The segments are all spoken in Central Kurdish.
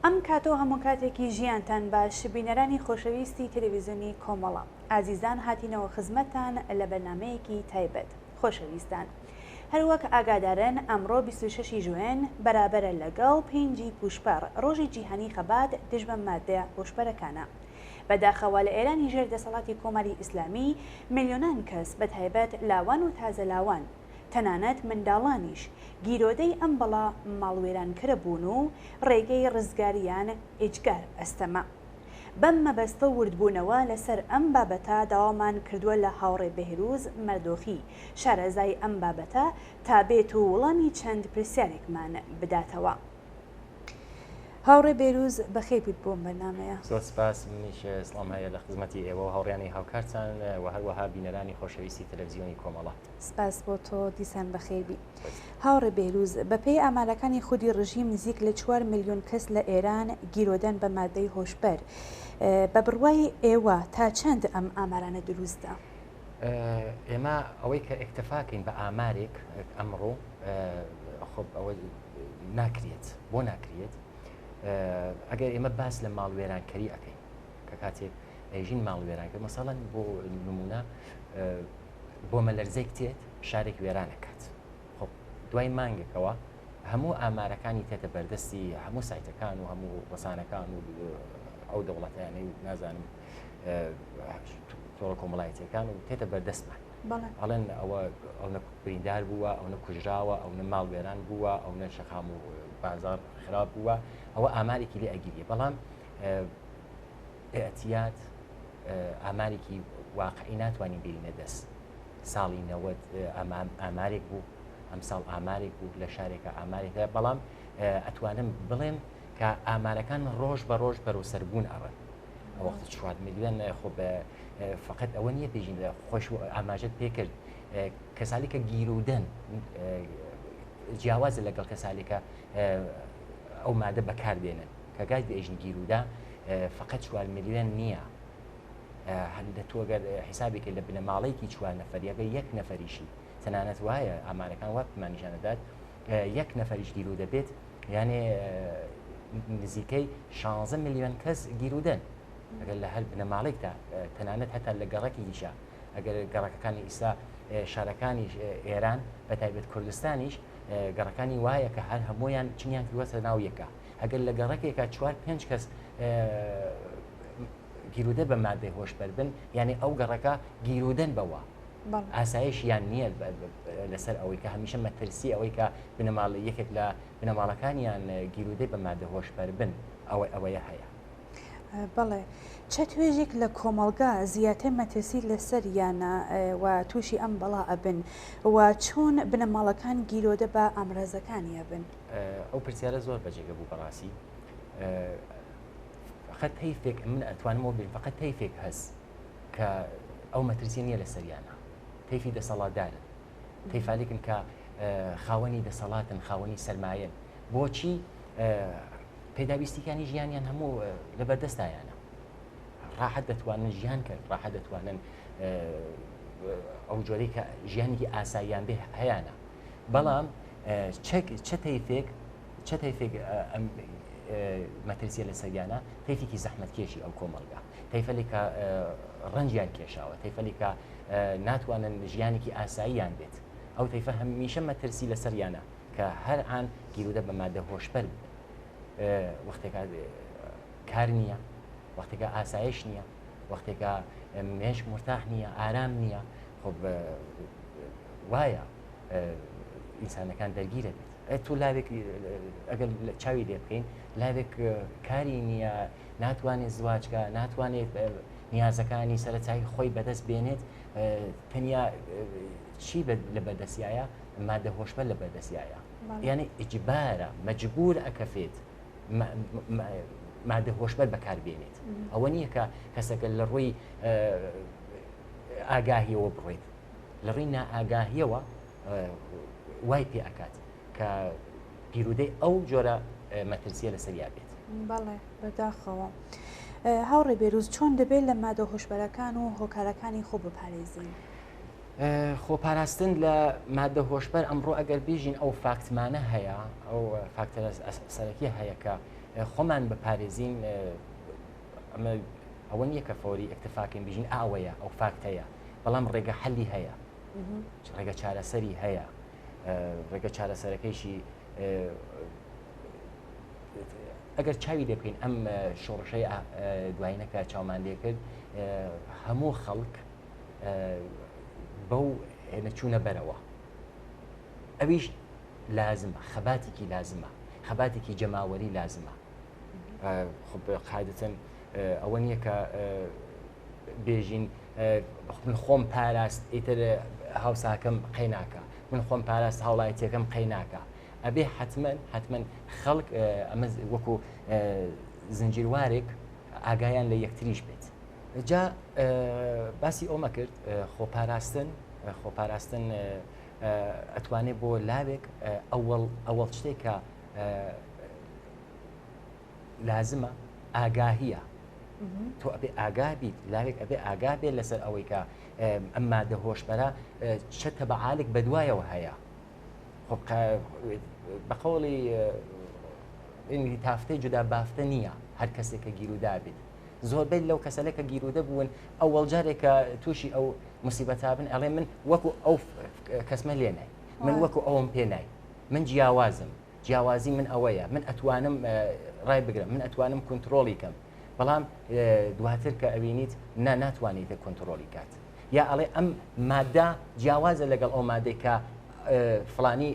ئەم کاتە و هەموو کاتێکی ژیانتان باش بینەرانی خۆشەویستی تەلەویزیۆنی کۆمەڵە ئازیزان هاتینەوە خزمەتتان لە بەرنامەیەکی تایبەت خۆشەویستان هەروەک ئاگادارن ئەمڕۆ 26 ی ژوئەن بەرابەرە لەگەڵ پێنجی پوشپەڕ ڕۆژی جیهانی خەبات دژ بە ماددە هۆشبەرەکانە بەداخەوە لە ئێرانی ژێر دەسەڵاتی کۆماری ئیسلامی ملیۆنان کەس بەتایبەت لاوان و تازە لاوان تەنانەت منداڵانیش گیرۆدەی ئەم بەڵا ماڵوێرانکەرە بوون و ڕێگەی ڕزگاریان ئیجگار ئەستەمە. بەم مەبەستە و وردبوونەوە لەسەر ئەم بابەتە داوامان کردووە لە هاوڕێ بێهروز مەردۆخی شارەزای ئەم بابەتە تا بێت و وڵامی چەند پرسیارێکمان بداتەوە. هاوڕێ بێروز بەخێر بیت بۆ ئەم بەرنامەیە. زۆر سپاس، منیش سڵام هەیە لە خزمەتی ئێوە و هاوڕیانی هاوکارتان و هەروەها بینەرانی خۆشەویستی تەلەڤزیۆنی کۆمەڵە. سپاس بۆ تۆ، دیسان بەخێر بی. هاوڕێ بێروز، بەپێی ئامارەکانی خودی ڕژیم نزیک لە 4 ملیۆن کەس لە ئێران گیرۆدەن بە مادەی هۆشبەر. بە بڕوای ئێوە تا چەند ئەم ئامارانە دروستە؟ ئێمە ئەوەی کە ئیکتفاکەین بە ئامارێک ئەمڕۆ خۆ ئەوە ناکرێت بۆ ناکرێت ئەگەر ئێمە باس لە ماڵوێرانکەری ئەەکەین کە کاتێک ئەیژین ماڵوێرانکە مەسەڵەن بۆ نمونە بۆمەلەرزێک تێت شارێک وێرانەکات خۆ دوای مانگێکەوە هەموو ئامارەکانی تێتە بەردەستی هەموو سایتەکان و هەموو ڕسانەکان و ئەو دەوڵەتیانەی و نازانم تۆڕە کۆمەڵایەتیەکان و تێتە بەردەستمان ئەڵێن ئەوە ئەو نە بریندار بووە ئەو نە کوژراوە ئەو نە ماڵ وێران بووە ئەو نە شەقام و بازار خراپ بووە ئەوە ئامارێکی لێ ئەگیریە بەڵام ئەتیات ئامارێکی واقعی ناتوانین بینە دەست ساڵی نەوەت ئامارێک بوو ئەم ساڵ ئامارێک بوو لە شارێکە ئامارێکە بەڵام ئەتوانم بڵێم کە ئامارەکان ڕۆژ بە ڕۆژ بەرەو سەربوون ئەڕن وەخت 4 میلیۆن خۆ بە فقط ئەوە نییە پێژین خۆش ئاماژەت پێکرد کەسالی کە گیرودەن جیاوازە لەگەڵ کەسالێکە ئەو مادە بەکاردێنن کە گاز دێژن گیرودا فقط 4 میلیۆن نییە. هەندە تۆ گەر حیسابێکی لە بنەماڵەیەکی چوار نەفەری ئەگەر یەک نەفەریشی تەنانەت وایە ئامارەکان وا پێمان نیشان دەدات یەک نەفەریش گیرو دەبێت یانێ نزیکەی 16 میلیۆن کەس گیرودەن ئەگەر لە هەر بنەماڵێکدا تەنانەت هەتا لە گەڕەکیشا ئەگەر گەڕەکەکانی ئیستا شارەکانی ئێران بە تایبەت کوردستانیش گەڕەکانی وایە کە هەر هەمویان چنیان کردوەتە ناو یەکە ئەگەر لە گەڕەکێکە چوار پێنج کەس گیرودە بە مادەی هۆشبەر بن یعنی ئەو گەڕەکە گیرودەن بەوە ئاسایشیان نییە لەسەر ئەوەی کە هەمیشە مەترسی ئەوەی کە بنەماڵ یەکێک لە بنەماڵەکانیان گیرودەی بە مادە هۆشبەر بن ئەوە ئەوەیە هەیە. بەڵێ چە توێژێک لە کۆمەڵگا زیاتر مەترسی لەسەریانە و تووشی ئەم بەڵا ئەبن و چۆن بنەماڵەکان گیرۆدە بە ئامرازەکانی ئەبن؟ ئەو پرسیارە زۆر بەجێگە بوو بەڕاستی فقط تەیفێک من ئەتوانم بێن فقط تەیفێک هەس کە ئەو مەترسی نییە لە سەریانە تەیفی دەسەڵاتدارن تەیفالێکن کە خاوەنی دەسەڵاتن خاوەنی سەرمایەن بۆچی پێداویستیکانی ژیانیان هەموو لە بەردەستایانە ڕاحەت دەتوانن ژیان کرد ڕاحەت دەتوانن ئەو جۆرەی کە ژیانێکی ئاساییان بێ هەیانە بەڵام چە تەیفێک چە تەیفێک ئەم مەترسیە لە سەریانە تەیفێکی زەحمەتکێشی ئەو کۆمەڵگا تەیفەلێکە ڕەنجیان کێشاوە تەیفەلێکە ناتوانن ژیانێکی ئاساییان بێت ئەو تەیفە هەمیشە مەترسی لەسەریانە کە هەر ئان گیرودە بە مادە هۆشبەر وەختێکا کار نییە وەختێکە ئاسایش نییە وەختێکە مێشک مرتاح نییە ئارام نییە خۆ وایە ئینسانەکان دەرگیرە بێت تۆ لاوێک ئەگەر چاوی لێ بکەین لاوێک کاری نییە ناتوانێت زواجکە ناتوانێت نیازەکانی سەرەتایی خۆی بەدەست بێنێت تەنیا چی لە بەردەستایە مادە هۆشبەر لە بەردەستایە یعنی ئیجبارە مەجبور ئەکەفێت مادە هۆشبەر بەکاربێنێت ئەوە نییە کە کەسەکە لە ڕووی ئاگاهیەوە بڕێت لە ڕووی نائاگاهیەوە وای پێ ئەکات کە گیرودەی ئەو جۆرە مەترسیە لەسەریا بێت. بەڵێ بەداخەوە. هاوڕێ بێروز چۆن دەبێت لە مادە هۆشبەرەکان و هۆکارەکانی خۆ بپارێزین؟ خۆپاراستن لە مادە هۆشبەر ئەمڕۆ ئەگەر بیژین ئەو فاکتمانە هەیە ئەو فاکتەرە سەرەکی هەیە کە خۆمان بپارێزین ئەمە ئەوە نییە کە فەوری ئەکتفاکەین بژین ئاوەیە ئەو فاکتەیە بەڵام ڕێگە حەلی هەیە ڕێگە چارەسەری هەیە ڕێگە چارەسەرەکەیشی ئەگەر چاوی لێ بکەین ئەم شۆڕشەی دوایینەکە چاومان لێ کرد هەموو خەڵک بەو نەچوونە بەرەوە ئەویش لازمە خەباتێکی لازمە خەباتێکی جەماوەری لازمە قاعدەتەن ئەوە نییە کە بێژین من خۆم پاراست ئیتر هاوساکەم قەیناکە من خۆم پاراست هاوڵایەتیەکەم قەیناکە ئەبێ حتمما حتمما خەڵک ئەمە وەکو زنجیروارێک ئاگایان لە یەکتریش بێت جا باسی ئەومە کرد خۆپاراستن خۆپاراستن ئەتوانێت بۆ لاوێک ئەوەڵ ئەوەڵ شتێک کە لازمە ئاگاهیە تۆ ئەبێ ئاگا بیت لاوێک ئەبێ ئاگا بێت لەسەر ئەوەی کە ئەم مادە هۆشبەرە چە تەبعالێک بەدوایەوە هەیە بە قەوڵی تافتەی جودا بافتە نییە هەر کەسێک کە گیرودا بێت زۆربەی لەو کەسەلە کە گیرودە بوون ئەوەڵ جارێک کە تووشی ئەو مسیبەتا بن ئەڵێ من وەکو ئەو کەسمە لێ نای من وەکو ئەوم پێ نای من جیاوازم جیاوازی من ئەوەیە من ئەتوانم ڕای بگرم من ئەتوانم کنترۆڵی کەم بەڵام دواتر کە ئەوینیت نا ناتوانیتە کنترۆڵی کات یا ئەڵێ ئەم مادە جیاوازە لەگەڵ ئەو مادەی کە فلانی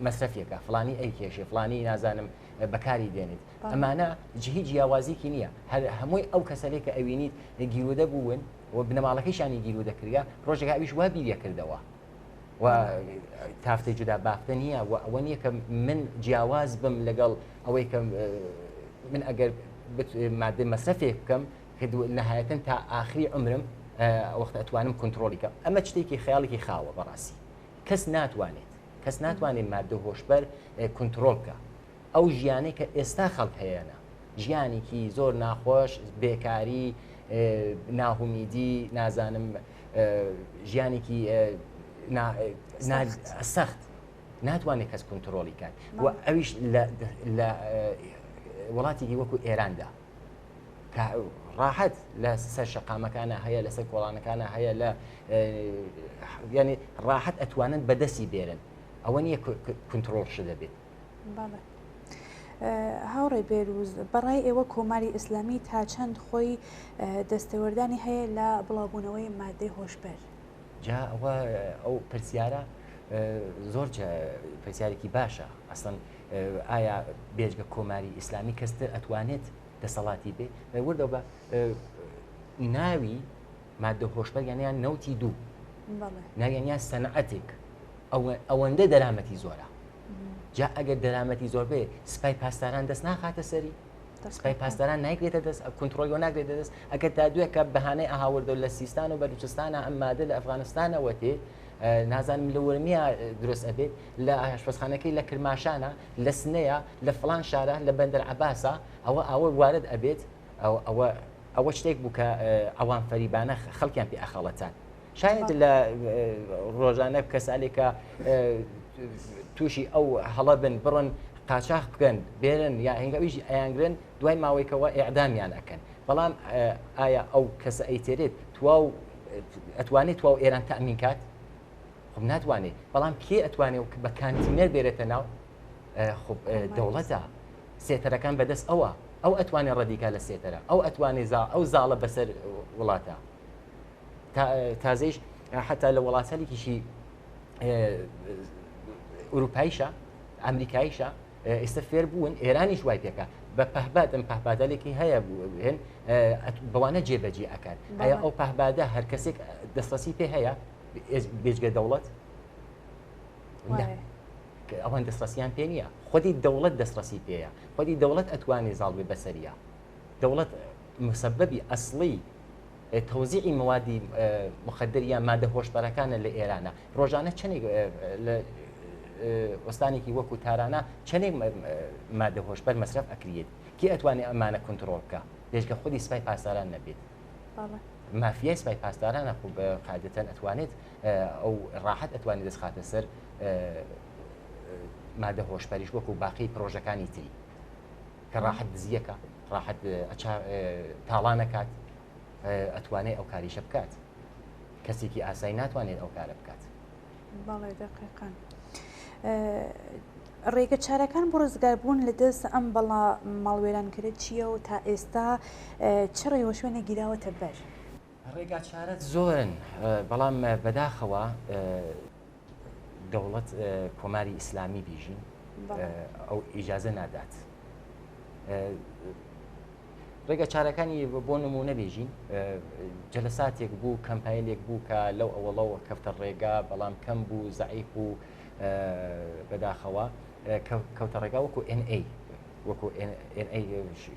مەسرەفیەکە فلانی ئەی کێشێ فلانی نازانم بەکاری دێنیت ئەمانە جهی جیاوازیکی نییە هەر هەمووی ئەو کەسەلێک کە ئەوینیت گیرودە بوون و بنەماڵەکەیشانی گیرودە کردگە ڕۆژێک ئەویش وا بیریە کردەوە و تافتەی جودا بافتە نییە و ئەوە نییە کە من جیاواز بم لەگەڵ ئەوەی کە من ئەگەر مادە مەسرەفێک بکەم کە نهایەتەن تا ئاخری عمرم وەخت ئەتوانم کنترۆڵی کەم ئەمە شتێکی خەیاڵێکی خاوە بەڕاستی کەس ناتوانێت کەس ناتوانێت مادە هۆشبەر کنترۆڵ بکە ئەو ژیانەی کە ئێستا خەڵک هەیەە ژیانێکی زۆر ناخۆش بێکاری ناهومیدی نازانم ژیانێکی سەخت ناتوانێت کەس کنترۆڵی کات و ئەویش لە وڵاتێکی وەکو ئێراندا کە ڕاحەت لە سەر شەقامەکانە هەیە لەسەر کۆڵانەکانە هەیە لە ینی ڕاحەت ئەتوانن بەدەستی بێرن ئەوە نییە کنترۆڵ شت دەبێت. بەڵێ. هاوڕێ بێروز بەڕای ئێوە کۆماری ئیسلامی تا چەند خۆی دەستێوەردانی هەیە لە بڵاوبوونەوەی مادەی هۆشبەر؟ جا ئەوە ئەو پرسیارە زۆر پرسیارێکی باشە ئەسڵەن ئایا بێجگە کۆماری ئیسلامی کەستر ئەتوانێت دەسەڵاتی بێ وردەوە بە ناوی مادە هۆشبەر یانیان نەوتی دوو ناویان یان سەنعەتێک ئەوەندە دەرامەتی زۆرە جا ئەگەر دەرامەتی زۆر بێ سپای پاسداران دەست ناخاتە سەری سپای پاسداران نایگرێتە دەست کنترۆلی ناگرێتە دەست ئەگەر تا دوێ کە بەهانەی ئاهاوردە لە سیستان و بەلوچستانە ئەم مادە لە ئەفغانستانەوە تێ نازانم لە ورمیە دروست ئەبێت لە ئاشپەزخانەکەی لە کرماشانە لە سنەیە لە فلان شارە لە بەندەر عەباسە ئەوە ئاوە وارد ئەبێت ئەوە ئەوە شتێک بوو کە ئەوان فەریبانە خەڵکیان پێ ئەخەڵەتان شاید لە ڕۆژانە کەسالێکە تووشی ئەو هەڵە بن بڕن قاچاخ بکەن بێرن یا هەنگاویش ئەیانگرن دوای ماوەیەکەوە ئەعدامیان ئەکەن بەڵام ئایا ئەو کەسە ئەیتێرێت تواو ئەتوانێت تواو ئێران تەمین کات خب ناتوانێت بەڵام کێ ئەتوانێت بە کانتینەر بێرێتە ناو دەوڵەتە سێتەرەکان بەدەست ئەوە ئەو ئەتوانێت ڕەدیکا لە سێتەرە ئەو ئەتوانێت ئەو زاڵە بەسەر وڵاتە تازەیش حتا لە وڵاتەلێکیشی ئوروپایشە ئەمریکایشە ئێستا فێر بوون ئێرانیش وای پێکە بە پەهباد ئەم پەهبادەلێکی هەیە هێن بەوانە جێبەجێ ئەکات ئایا ئەو پەهبادە هەر کەسێک دەستڕەسی پێ هەیە بێجگە دەوڵەت ئەوان دەستڕەسیان پێ نییە خودی دەوڵەت دەستڕەسی پێەیە خودی دەوڵەت ئەتوانێ زاڵ بێ بەسەریە دەوڵەت مسببی ئەسڵی تەوزیعی موادی مخدر یان مادە هۆشبەرەکانە لە ئێرانە ڕۆژانە چەندێک لە ئۆستانێکی وەکو تارانە چەندێک مادە هۆشبەر مەسرەف ئەکریێت کێ ئەتوانێت ئەمانە کنترۆڵ بکە بێژگە خودی سپای پاسداران نەبێت مافیای سپای پاسدارانە خو قاعدەتەن ئەتوانێت ئەو ڕاحەت ئەتوانێت دەست خاتە سەر مادە هۆشبەریش وەکو باقی پرۆژەکانی تری. کە ڕاحەت دزیەکە ڕاحەت تاڵانەکات ئەتوانێت ئەو کاریشە بکات کەسێکی ئاسایی ناتوانێت ئەو کارە بکات. بەڵێ دەقیقەن. ڕێگە چارەکان بۆ ڕزگاربوون لە دەست ئەم بەڵا ماڵوێرانکەرە چییە و تا ئێستا چ ڕێوشوێنێک گیراوەتە بەر؟ ڕێگا چارە زۆرن بەڵام بەداخەوە دەوڵەت کۆماری ئیسلامی بیژین ئەو ئیجازە نادات. ڕێگە چارەکانی بۆ نموونە بێژین جەلەساتێک بوو کەمپایلێک بوو کە لەو ئەوەڵەوە کەفتە ڕێگا بەڵام کەم بوو زەعیف بوو بەداخەوە کەوتە ڕێگا وەکو NA وەکو NA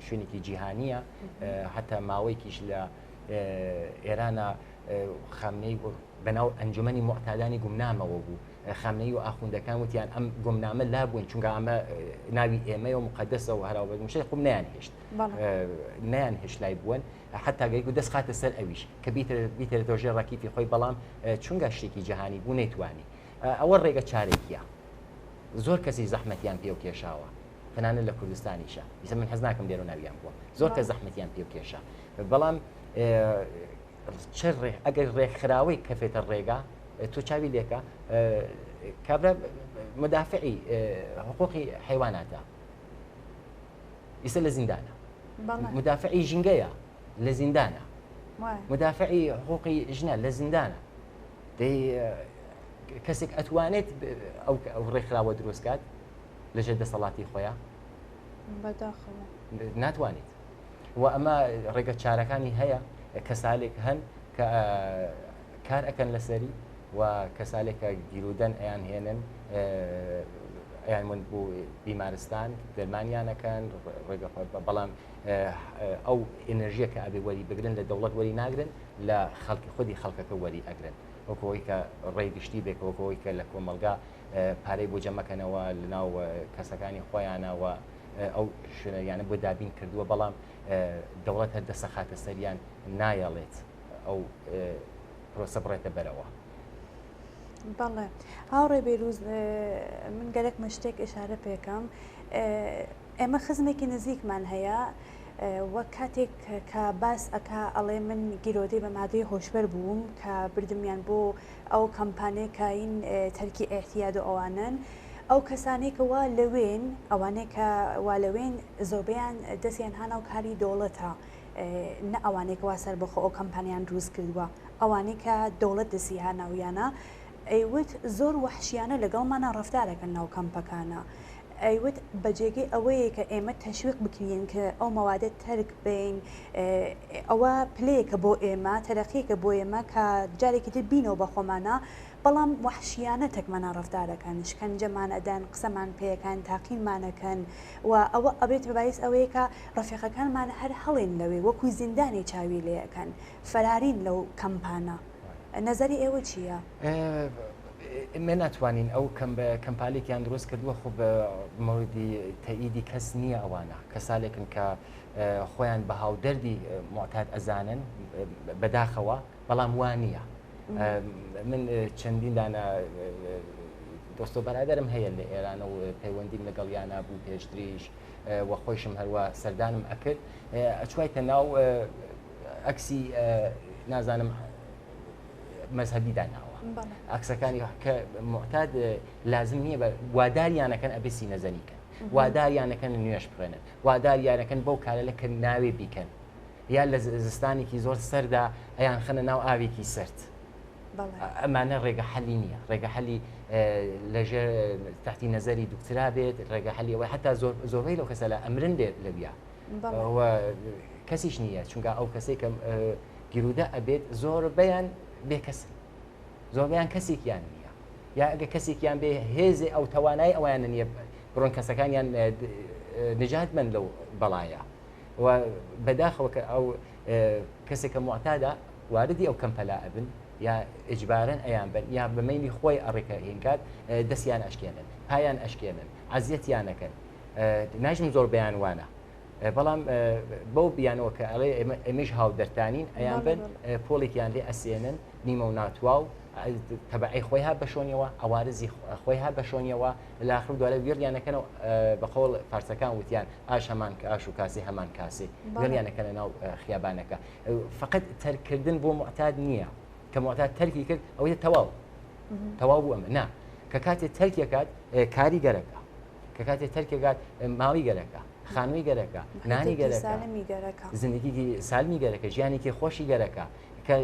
شوێنێکی جیهانیە حتا ماوەیەکیش لە ئێرانە خامنەی بەناو ئەنجومەنی موعتادانی گومنامەوە بوو خامنەیی و ئاخوندەکان وتیان ئەم گومنامە لابووین چونکە ئەمە ناوی ئێمەیە و مقدسە و هەراو بەدمشەی خۆم نەیان هێشت نەیان هێشت لای بوون حتا گەیک و دەست خاتە سەر ئەویش کە بیتێتەوە ژێر ڕەکیفی خۆی بەڵام چونگە شتێکی جیهانی بوو نەیتوانی ئەوە ڕێگە چارێکیە زۆر کەسی زەحمەتیان پێ و کێشاوە تەنانەت لە کوردستانیشە ئیسە من حەز ناکەم لێرە ناویان بووە زۆر کە زەحمەتیان پێ و کێشا بەڵام چ ئەگەر ڕێکخراوەی کەفێتە ڕێگا تۆ چاوی لێکە کابرا مدافعی حقوقی حیواناتە ئیسە لە زیندانە مدافعی ژینگەیە لە زیندانە مدافعی حقوقی ژنە لە زیندانە دەی کەسێک ئەتوانێت ئەو ڕێکخراوە دروستکات لەژێر دەسەڵاتی خۆیان بەداخەوە ناتوانێت و ئەمە ڕێگە چارەکانی هەیە کەسالێک هەن کە کار ئەکەن لەسەری و کەسالێک کە گیرودەن ئەیان هێنن ئەیان من بۆ بیمارستان دەرمانیانەکەن ڕێگە بەڵام ئەو ئەنرژیە کە ئەبێ وەری بگرن لە دەوڵەت وەری ناگرن لە خەڵکی خودی خەڵکەکە وەری ئەگرن وەکەوەی کە ڕێی گشتی بێک وەکەوەی کە لە کۆمەلگا پارەی بۆ جەمەکەنەوە لەناو کەسەکانی خۆیانەوە ئەو شوێنەریانە بۆ دابین کردووە بەڵام دەوڵەت هەر دەسەخاتە سەریان نایەڵێت ئەو پرۆسە بڕێتە بەرەوە. بەڵێ هاوڕێ بێروز من گەرەکمە شتێک ئشارە پێکەم ئێمە خزمێکی نزیکمان هەیە وەک کاتێک کە باس ئەکا ئەڵێ من گیرۆدەی بە مادەی هۆشبەر بووم کە بردمیان بۆ ئەو کەمپانەی کە این تەرکی ئیعتیاد و ئەوانەن ئەو کەسانەی کە وا لەوێن ئەوانەی کە وا لەوێن زۆربەیان دەستیان هاناو کاری دەوڵەتە نە ئەوانەی کە وا سەربەخۆ ئەو کەمپانیان دروست کردووە ئەوانەی کە دەوڵەت دەستی هاناویانە ئەیوت زۆر وەحشیانە لەگەڵمانە ڕەفتارەکەن ناو کەمپەکانە ئەیوت بە جێگەی ئەوەیە کە ئێمە تەشویق بکرین کە ئەو مەوادە تەرک بین ئەوە پلەیەکە بۆ ئێمە تەرەقیەکە بۆ ئێمە کە جارێکی تر بینەوە بە خۆمانە بەڵام وەحشیانە تەکمانە ڕەفتارەکەن شکەنجەمان ئەدەن قسەمان پێەکەن تاقینمانەکەن و ئەوە ئەبێت بە بایس ئەوەیە کە ڕەفیقەکانمان هەر هەڵێن لەوێ وەکو زیندانی چاوی لێ ئەکەن فەرارین لەو کەمپانە نەزەری ئێوە چییە؟ ئێمە ناتوانین ئەو کەمپالێکیان دروست کردووە خۆ بە مەوردی تەئیدی کەس نییە ئەوانە کەسالێکن کە خۆیان بە هاودەردی معتاد ئەزانن بەداخەوە بەڵام وا نییە من چەندین دانە دۆستۆ بەرادەرم هەیە لە ئێرانە و پەیوەندیم لەگەڵیانە بوو پێشتریش و خۆیشم هەروە سەردانم ئەکرد ئەچوایتە ناو ئەکسی نازانم مەزهەبی داناوە ئەکسەکانی کە معتاد لازم نییە بە واداریانەکەن ئەبێ سینەزەنی کەن واداریانەکەن نوێش بخوێنن واداریانەکەن بەو کارە لە کە ناوێ بیکەن یا لە زستانێکی زۆر سەردا ئەیان خەنە ناو ئاوێکی سرد ئەمانە ڕێگە حەلی نییە ڕێگە حەلی لەژێر تحتی نەزەری دکترا بێت ڕێگە حەلی ئەوەی حتا زۆربەی لەو کەسە لە ئەمرن بێت لەویا کەسیش نییە چونکە ئەو کەسێک کە گیرودە ئەبێت زۆربەیان بێکەسن زۆربەیان کەسێکیان نییە یا ئەگە کەسێکیان بێ هێزێ ئەو توانای ئەویان نییە بڕۆن کەسەکانیان نجات من لەو بەڵایە و بەداخەوە کە ئەو کەسێک کە معتادە واردی ئەو کەمپەلا ئەبن یا ئجبارن ئەیان بن یا بە مەیلی خۆی ئەڕێکە هینکات دەستیان ئەشکێنن پایان ئەشکێنن عەزیەتیانەکەن ناژم زۆر بەیان وانە بەڵام بەو بیانەوە کە ئەڵێ ئێمەش هاودەرتانین ئەیان بن پۆڵێکیان لێ ئەسێنن نیمە و ناتواو. تەبعی خۆی ها بەشۆنیەوە عوارزی خۆی ها بەشۆنیەوە لاخر دوارە ویڕیانەکەنەوە بە قەوڵ فارسەکان وتیان ئاش هەمان ئاش و کاسی هەمان کاسی وێڵیانەکەنە ناو خیابانەکە فقط تەرکردن بۆ معتاد نییە کە معتاد تەرکی کرد ئەوەی تەواو تەواو بوو ئەمە نا کە کاتێ تەرکێکات کاری گەرەکە کە کاتێ تەرکێکات ماڵی گەرەکە خانووی گەرەکە نانی گەرەکە زندگیکی سالمی گەرەکە ژیانێکی خۆشی گەرەکە کە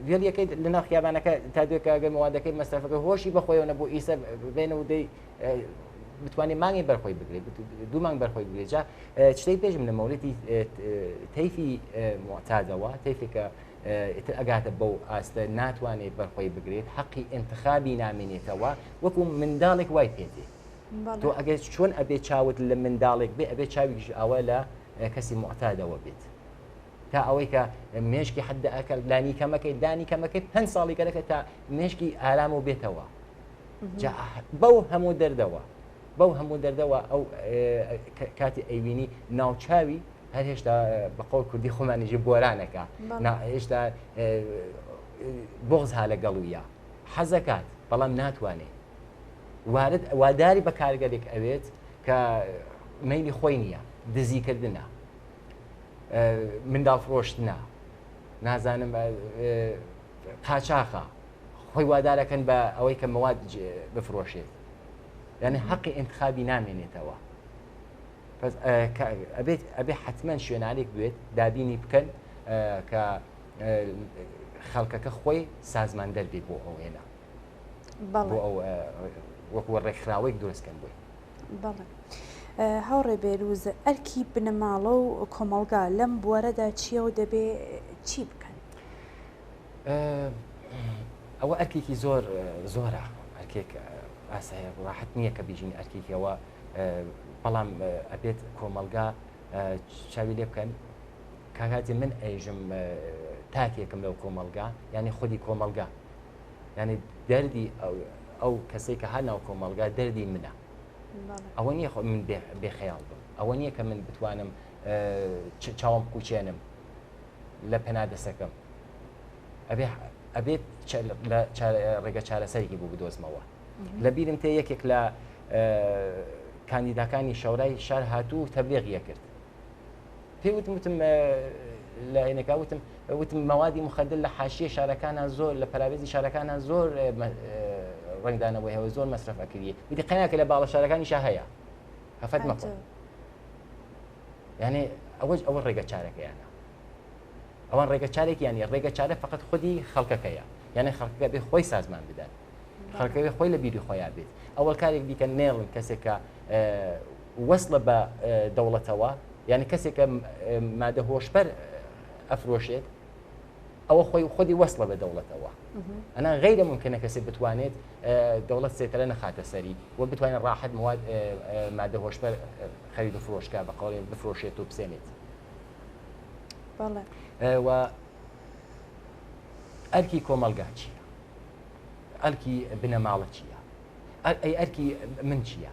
وێڵیەکەی لەناو خیابانەکە تا دوێکە ئەگەر موادەکەی مەسرەفەکە هۆشی بەخۆیەوە نەبوو ئیسە بێنە و دەی بتوانێت مانگی بەرخۆی بگرێت دوو مانگ بەرخۆی بگرێت جا شتەی پێشم لە مەولێتی تەیفی معتادەوە تەیفێکە ئیتر ئەگاتە بەو ئاستە ناتوانێت بەرخۆی بگرێت حەقی ئینتخابی نامێنێتەوە وەکو منداڵێک وای پێدێ تۆ ئەگەر چۆن ئەبێ چاوت لە منداڵێک بێ ئەبێ چاویش ئاوا لە کەسی معتادەوە بێت تا ئەوەی کە مێشکی حد ئەکەل لانی کەمەکەی دانی کەمەکەی پێ ساڵی گەرەکە تا مێشکی ئارام و بێتەوە بەو هەموو دەردەوە بەو هەموو دەردەوە ئەو کاتی ئەیوینی ناوچاوی هەر هێشتا بە قۆڵ کوردی خۆمانیژی بۆرانەکە هێشتا بغز ها لەگەڵویە حەزەکات بەڵام ناتوانێت وارد واداری بە کارگەرێک ئەوێت کە مەیلی خۆی نییە دزیکردنە منداڵ فرۆشتنە نازانم قاچاخە خۆی وادارەکەن بە ئەوەی کە مەواد بفرۆشێت یعنی حەقی انتخابی نامێنێتەوە ئەبێت ئەبێ حتمما شوێنانێک بێت دابینی بکەن کە خەڵکەکە خۆی سازمان دەربێ بۆ ئەوێنە بۆ ئەو وەکو ڕێکخراوەیەک دروستکەن بۆی بەڵێ. هاوڕێ بێروز، ئەرکی بنەماڵە و کۆمەڵگا لەم بوارەدا چییە و دەبێ چی بکەن؟ ئەوە ئەرکێکی زۆر زۆرە ئەرکێک ئاسایە ڕاحەت نییە کە بیژین ئەرکێکیەوە بەڵام ئەبێت کۆمەڵگا چاوی لێ بکەن کاکاتی من ئەیژم تاکێکم لەو کۆمەڵگا یعنی خودی کۆمەڵگا یعنی دەردی ئەو کەسێک کە هەر ناو کۆمەڵگا دەردی منە ئەوە نییە خۆ من بێخەیاڵ بم ئەوە نییە کە من بتوانم چاوم قوچێنم لە پەنا دەسەکەم ئەبێ ئەبێت ڕێگە چارەسەرێکی بۆ بدۆزمەوە لە بیرم تێ یەکێک لە کاندیداکانی شەورای شار هاتوو تەبلیغیە کرد پێی وتم وتم لە عینەکە وتم وتم مەوادی مخدر لە حاشیە شارەکانە زۆر لە پەراوێزی شارەکانە زۆر ڕنگدانەوەی هەوە زۆر مەسرف ئەکریە وتی قەناکە لە باڵە شارەکانیشا هەیە هەفەت مەخۆ یعنی ئەوەش ئەوە ڕێگە چارەکەیانە ئەوان ڕێگە چارێکیان نیە ڕێگە چارە فقط خودی خەڵکەکەیە یعنی خەڵکەکە بێ خۆی سازمان بدات خەڵکەکە خۆی لە بیری خۆیان بێت ئەوەڵ کارێک بیکە نێڵن کەسێکە وەسڵە بە دەوڵەتەوە یعنی کەسێکە مادە هۆشبەر ئەفرۆشێت ئەوە خۆی خودی وەسڵە بە دەوڵەتەوە ئەنا غیرە ممکنە کەسێ بتوانێت دەوڵەت سێتەرە نەخاتە سەری و بتوانێت ڕاحەت مواد مادە هۆشبەر خەرید و فرۆشکە بە قەوڵێ بفرۆشێت و بسێنێت و ئەرکی کۆمەڵگا چییە ئەرکی بنەماڵە چییە ئەی ئەرکی من چییە؟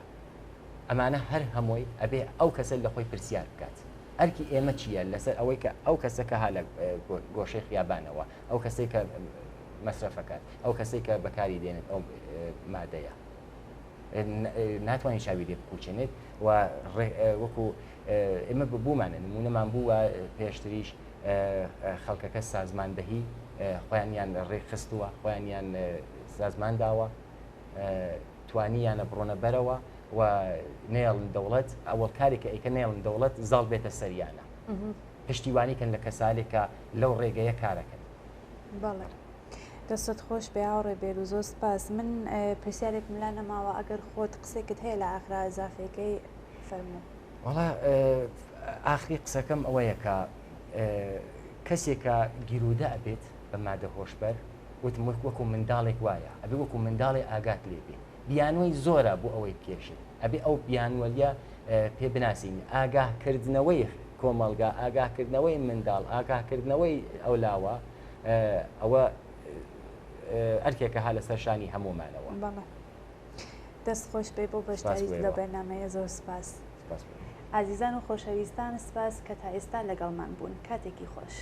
ئەمانە هەر هەمووی ئەبێ ئەو کەسە لە خۆی پرسیار بکات. ئەرکی ئێمە چییە لەسەر ئەوەی کە ئەو کەسە کە ها لە گۆشەی خیابانەوە، ئەو کەسەی کە مەسرەفەکات، ئەو کەسەی کە بەکاری دێنێت ئەو مادەیە. ناتوانین چاوی لێ بقوچێنێت و وەکو ئێمە بوومانە نمونەمان بووە پێشتریش خەڵکەکە سازماندەهی خۆیانیان ڕێکخستووە خۆیانیان سازمان داوە توانیانە بڕۆنە بەرەوە و نێڵن دەوڵەت ئەوەڵ کارێک کە ئەیکە نێڵن دەوڵەت زاڵ بێتە سەریانە پشتیوانی کەن لە کەسالێک کە لەو ڕێگەیە کارەکەن. بەڵێ دەستت خۆش بێ هاوڕێ بێرو زۆر سپاس من پرسیارێکم لا نەماوە ئەگەر خۆت قسێکت هەیە لە ئاخرا ئەزافێکەی فەرموو. وەڵا ئاخری قسەکەم ئەوەیە کە کەسێکە گیرودە ئەبێت بە مادە هۆشبەر وتم وەک وەکو منداڵێک وایە ئەبێ وەکو منداڵێ ئاگات لێ بێ بیانووی زۆرە بۆ ئەوەی بکێشێت ئەبێ ئەو بیانوەلیە پێ بناسین ئاگاهکردنەوەی کۆمەڵگا ئاگاهکردنەوەی منداڵ ئاگاهکردنەوەی ئەو لاوە ئەوە ئەرکێکە ها لەسەر شانی هەموومانەوە. بەڵێ دەست خۆش بێ بۆ بەشداریت لە بەرنامەیە زۆر سپاس. ئازیزان و خۆشەویستان سپاس کە تا ئێستا لەگەڵمان بوون کاتێکی خۆش.